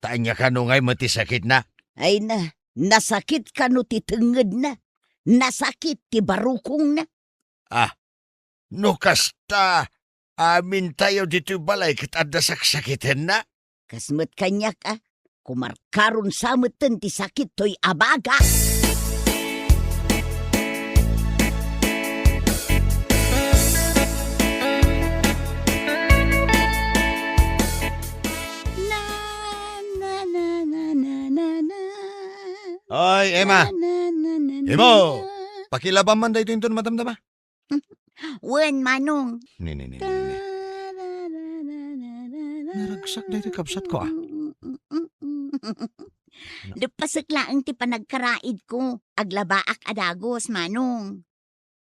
ta ania kano ngay met ti sakitna? Ay na, nasakit kano ti tengngedna? Nasakit ti barukongna? Ah, no kasta, amintayo ditoy balay ket adda saksakitenna? Kas met kaniak a, kumarkaron sa metten ti sakit toy abaga. Na, na, na, na, na, na, na. Oy, Emma! Na, na, na, na, na, Imo! Na. Pakilabam man daytoy inton madamdama. Wen, Manong. Ni, ni, ni, ni, ni. Naragsak daytoy kabsatko, ah. Leppasek laeng ti panagkaraidko. Aglabaak a dagus, Manong.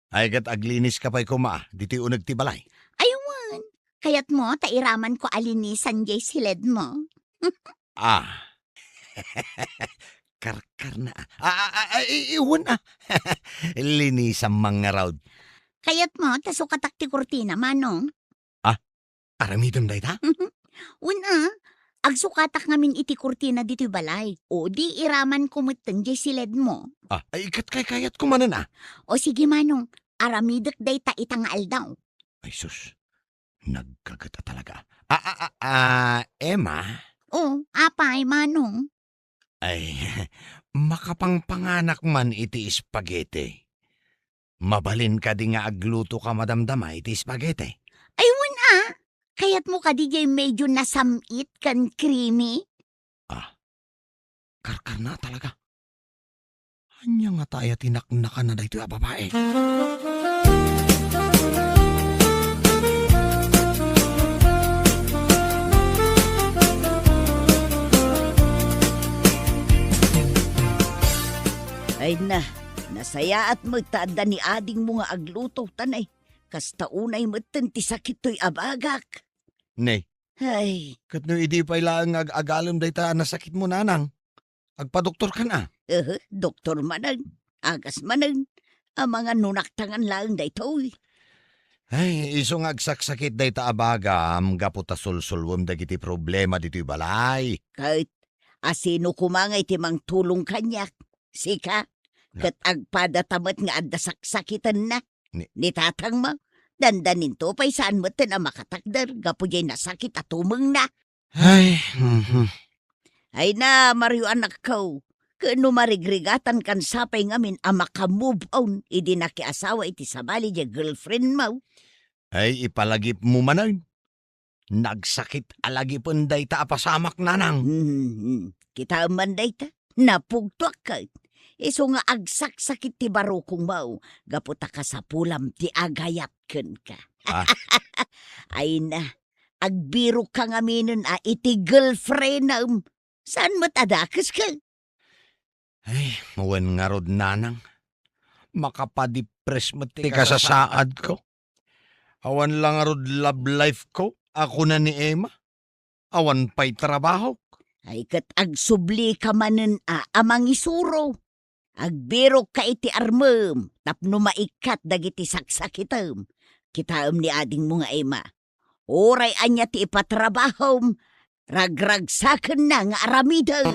Ay, ket agliniska pay koma, ah, ditoy uneg ti balay. Ay, wen. Kayatmo ta iramanko a linisan jay siledmo? Ah. Karkarna, ah. Ah, ah, ah, ah, i-, i-, wen, ah. Linisam man ngarud. Kayatmo ta sukatak ti kurtina, Manong? Ah, aramidem dayta? Wen, ah. Agsukatak ngamin iti kurtina ditoy balay. O di iramanko metten jay siledmo. Ah, ay, ket kaykayatko manen, ah. O sige, Manong. Aramidek dayta ita nga aldaw. Ay, sus. Nagkaget a talaga. Ah, ah, ah, ah, Emma? O, apay, Manong? Ay, makapangpanganak man iti spaghetti. Mabalin kadi nga agluto ka madamdama iti spaghetti? Ay, wen a. Kayatmo kadi jay medyo nasam-it ken creamy? Ah, karkarna talaga. Ania ngata aya ti naknakana daytoy a babai? Ay na, nasayaat met ta adda ni adingmo nga agluto, ta nay, kasta unay metten ti sakit toy abagak. Nay, Ay. Ket no idi pay laeng nga ag-agalem dayta a nasakitmo, nanang, agpadoktorkan a? Ehe, doktor manen, agas manen, amangan no naktangan laeng daytoy. Ay, isu nga agsaksakit dayta a bagam gapu ta sulsulwem dagiti problema ditoy balay. Ket asino koma ngay ti mangtulong kaniak? Sika? Na- Ket agpadata met nga adda saksakitenna. Ni- Ni tatangmo, dandaninto pay saan metten a makatakder gapu jay nasakit a tumengna. Ay, mhm. Ay na, Mario anakko, ken no marigrigatankan sapay ngamin a maka-move on idi nakiasawa iti sabali jay girlfriendmo. Ay, ipalagipmo manen. Nagsakit a lagipen dayta a pasamak, nanang. Hmm, kitaem man dayta. Napugtoak ket. Isu nga agsaksakit ti barukongmo, gapu ta kasapulam ti agayat kenka. Ah. Ay na, agbirokka ngaminen a iti girlfriendem. Saan met a dakes ket? Ay, wen ngarud, nanang. Makapadipres met ti kasasaadko. Awan la ngarud love life ko, a kuna ni Emma. Awan pay trabahok. Ay, ket agsublika manen a, a mangisuro. Agbirokka iti armem tapno maikkat dagiti saksakitem. Kitaem ni adingmo nga Emma. Uray ania ti ipatrabahom, ragragsakenna nga aramiden.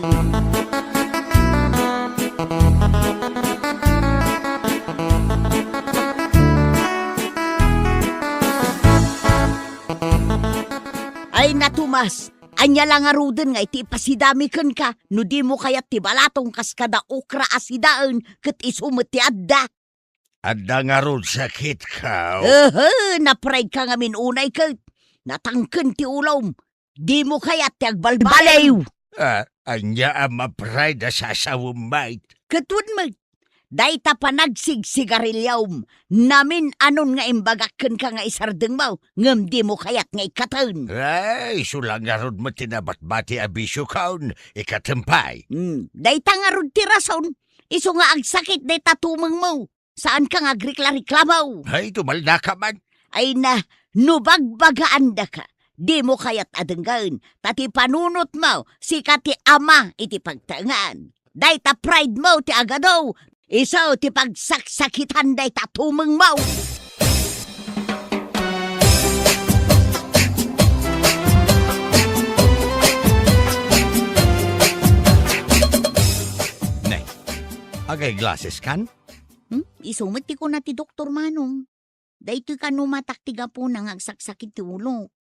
Ay na, Tomas, ania la ngaruden nga iti ipasidami kenka no dimo kayat ti balatong kas kada okra a sidaen ket isu met ti adda? Adda ngarud sakitko. Ehe, na-pride ka ngamin unay ket natangken ti ulom. Dimo kayat ti agbalbaliw. Baliw! Ah, ania a ma-pride a sasawem met? Ket wen met, dayta panagsigsigariliom, namin-anon nga imbagak kenka nga isardengmo, ngem dimo kayat nga ikkaten. Ay, isu la ngarud met ti nabatbati a bisiokon, ikkatem pay. Hmm, dayta ngarud ti rason, isu nga agsakit dayta tumengmo. Saanka nga agrikla-reklamo. Ay, tumaldaka man. Ay na, no bagbagaandaka, dimo kayat a denggen, ta ti panunotmo, sika ti ama iti pagtaengan. Dayta pride mo ti agadu, isu ti pagsaksakitan dayta tumengmo. Agay glasses kan? Hmm? Isu met ti kuna ti doktor, Manong. Daytoy kano matak ti gapuna nga agsaksakit ti ulok.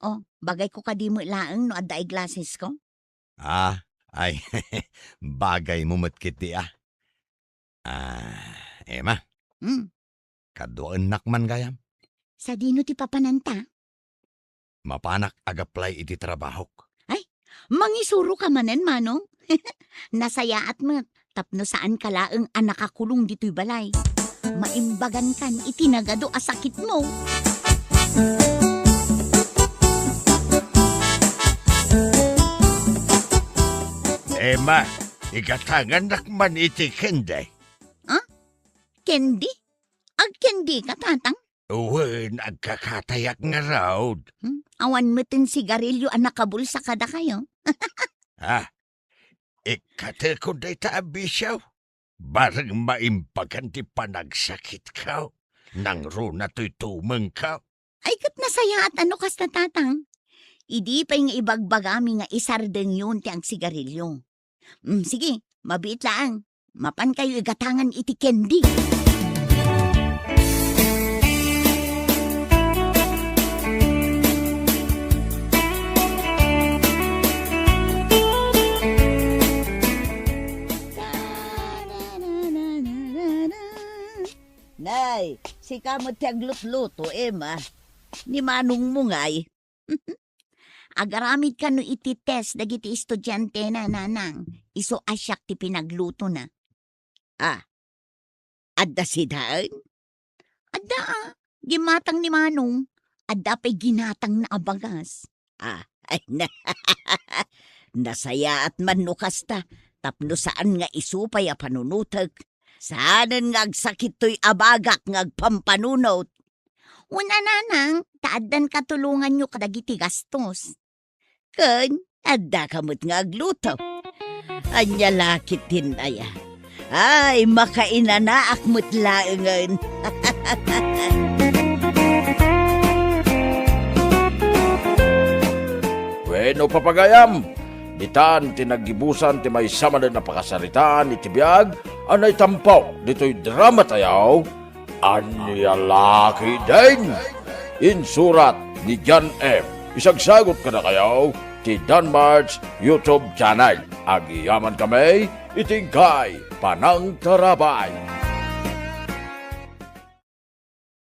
Oh, bagayko kadi met laeng no adda eyeglassesko? Ah, ay, bagaymo met ketdi, ah. Ah, Emma. Hmm. Kaduaennak man gayam. Sadino ti papananta? Mapanak agaplay iti trabahok. Ay, mangisuroka manen, Manong? Nasayaat met, tapno saanka laeng a nakakulong ditoy balay. Maimbagankan iti nagadu a sakitmo. Emma, igatangannak man iti candy. Ah? Candy? Agcandika, Tatang? Wen, agkakatayak ngarud. Hmm? Awan metten sigarilyo a nakabulsa kadakayo? Ah, ikkatekon dayta a bisio. Bareng maimbagan ti panagsakitko. Nangruna toy tumengko. Ay, ket nasayaat a no kasta, Tatang. Idi pay nga ibagbagami nga isardengyon ti agsigarilyo. Mm, sige, mabiit laeng. Mapankayo igatangan iti candy. Nay, sika met ti aglutluto, Emma. Ni manongmo ngay. Agaramid kano iti test dagiti estudiantena, Nanang. Isu a siak ti pinaglutona. Ah, adda sidaen? Adda, ah. Ginatang ni Manong. Adda pay ginatangna a bagas. Ah, ay, na-, nasayaat man no kasta, tapno saan nga isu pay a panunotek. Saanen nga agsakit toy abagak nga agpampanunot. Wen a, Nanang, ta addan katulonganyo kadagiti gastos. Ken addaka met nga agluto. Ania la ketdin aya? Ay, makainanaak met laengen. Wenno, papagayam, ditan ti naggibusan ti maysa manen a pakasaritaan iti biag a naitampo ditoy drama tayo, Ania la ketdin? Insurat ni John M. Isagsagot kadakayo ti Danmart's YouTube channel. Agyamankami iti inkay panangtarabay.